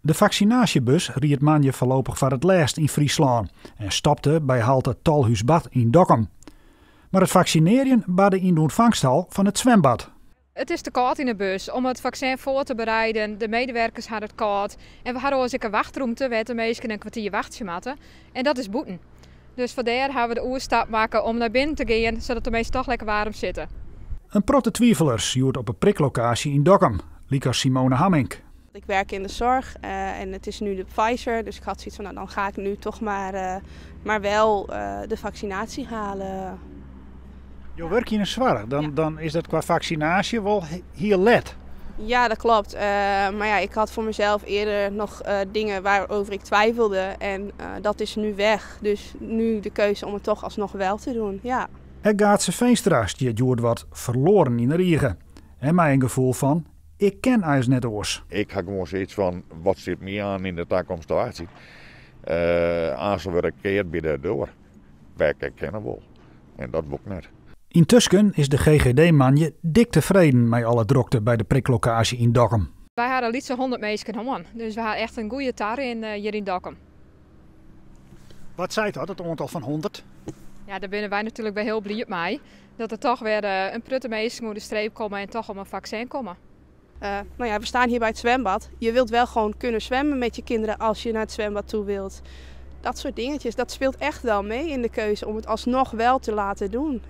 De faksinaasjebus ried moandei foarlopich foar it lêst yn Fryslân en stopte by halte Tolhúsbad yn Dokkum. Mar it faksinearjen barde yn de ûntfangsthal fan it swimbad. It is te kâld yn de bus om it faksin foar te bereiden. De medewerkers ha it kâld. En we ha oars ek in wachtrûmte wêr't de minsken in kwartier wachtsje moatte. En dat is bûten. Dus foar ha we de oerstap makke om nei binnen te gean, sadat de minsken toch lekker waarm sitte. In protte twivelers hjoed op 'e priklokaasje yn Dokkum, lykas Simone Hammink. Ik werk in de zorg en het is nu de Pfizer, dus ik had zoiets van, nou, dan ga ik nu toch maar wel de vaccinatie halen. Jo wurkje yn 'e soarch, dan is dat kwa faksinaasje wol hiel let. Ja, dat klopt. Maar ja, ik had voor mezelf eerder nog dingen waarover ik twijfelde en dat is nu weg. Dus nu de keuze om het toch alsnog wel te doen, ja. Ek Gaatse Veenstra stiet hjoed wat ferloaren yn 'e rige. En mei in gefoel fan, ik kin eins net oars. Ik ha gewoan soiets fan, wat sit my oan yn de takomst te wachtsjen? Aanst wurd ik keard by de doar, wêr ik ek kinne wol. En dat wol ik net. Yntusken is de GGD moandei dik tefreden mei alle drokte by de priklokaasje yn Dokkum. Wy ha in lytse 100 minsken hân, dus we ha echt in goede tarin hjir yn Dokkum. Wat seit dat, it oantal fan 100? Ja, dêr binne wy natuerlik wer hiel bliid mei. Dat der toch wer in protte minsken oer de streep komme en toch om in faksin komme. Nou ja, we staan hier bij het zwembad. Je wilt wel gewoon kunnen zwemmen met je kinderen als je naar het zwembad toe wilt. Dat soort dingetjes, dat speelt echt wel mee in de keuze om het alsnog wel te laten doen.